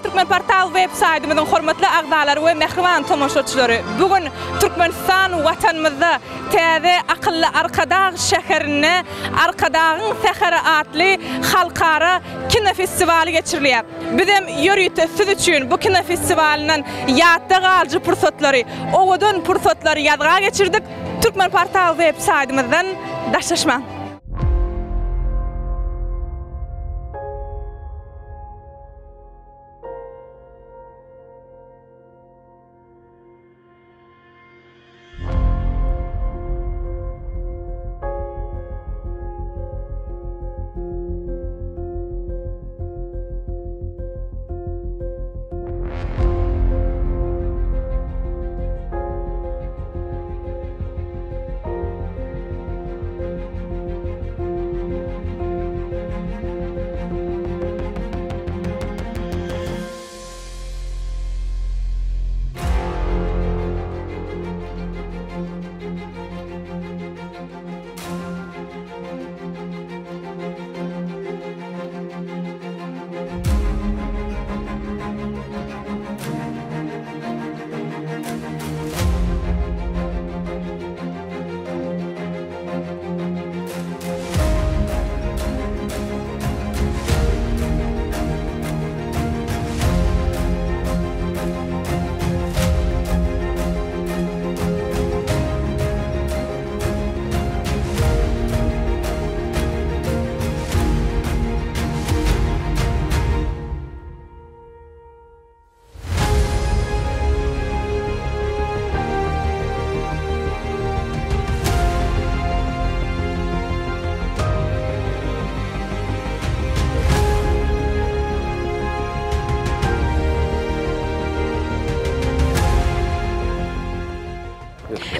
Türkmenportal web saýtymyzyň hormatly agzalary we mähriban tomaşaçylary! Bu gün Türkmenistan Watanymyzda täze akylly Arkadag şäherinde Arkadagyň säheri atly halkara kinofestiwaly geçirilýär. Bizem ýörite siz üçin bu kinofestiwalyndan ýatda galyjy pursatlary, owadan pursatlary ýazga geçirdik. Türkmenportal web saýtymyzdan daşlaşmaň!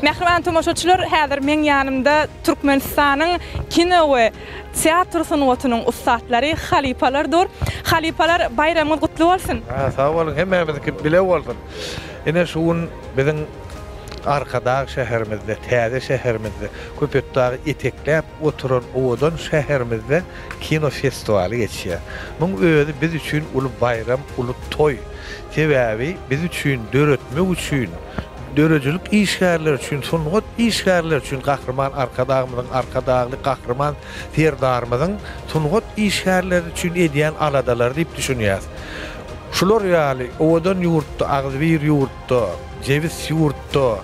Mähriban tomaşaçylar, häzir meň ýanymda Türkmenistanyň kino we teatr sungatynyň ussatlary, halypalar dur. Halypalar, baýramyňyz gutly bolsun! Sag boluň, hemmämiziňki bile bolsun! Ine şu gün biziň Arkadag şäherimizde, täze şäherimizde, Köpetdagy etekläp oturan owadan şäherimizde kino festiwaly geçýär. Muň özi biz üçin uly baýram, uly toý. Sebäbi biz üçin döretmek üçin, döredijilik işgärleri üçin, sungat işgärleri üçin Gahryman Arkadagymyzyň, Arkadagly Gahryman Serdarymyzyň sungat işgärleri üçin edýän aladalary diýip düşünýäris. Şular ýaly owadan ýurtda, agzybir ýurtda, jebis ýurtda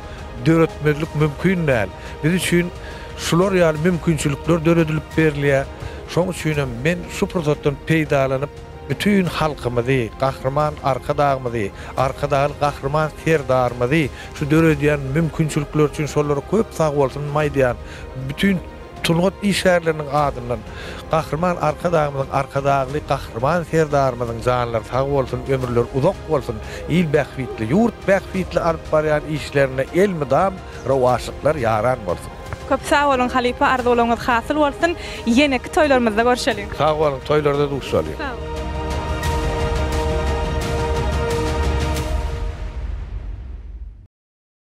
döretmezlik mümkin däl. Biz üçin şular ýaly mümkinçilikler döredilip berilýär. Şonuň üçinem men şu pursatdan peýdalanyp, bütin halkymyzy, Gahryman Arkadagymyzy, Arkadagly Gahryman Serdarymyzy şu döredýän mümkinçilikleri üçin şolara köp sagbolsunymy aýdýan. Bütin sungat işgärleriniň adyndan Gahryman Arkadagymyzyň, Arkadagly Gahryman Serdarymyzyň janlary sag bolsun, ömürleri uzak bolsun, il bähbitli, ýurt bähbitli alyp barýan işlerinde elmydam rowaçlyklar ýaran bolsun! Köp sag boluň halypa arzuwlaryňyz hasyl bolsun ýeneki toýlarymyzda görşeliň. Sag boluň toýlarda duşalyň. Sag boluň.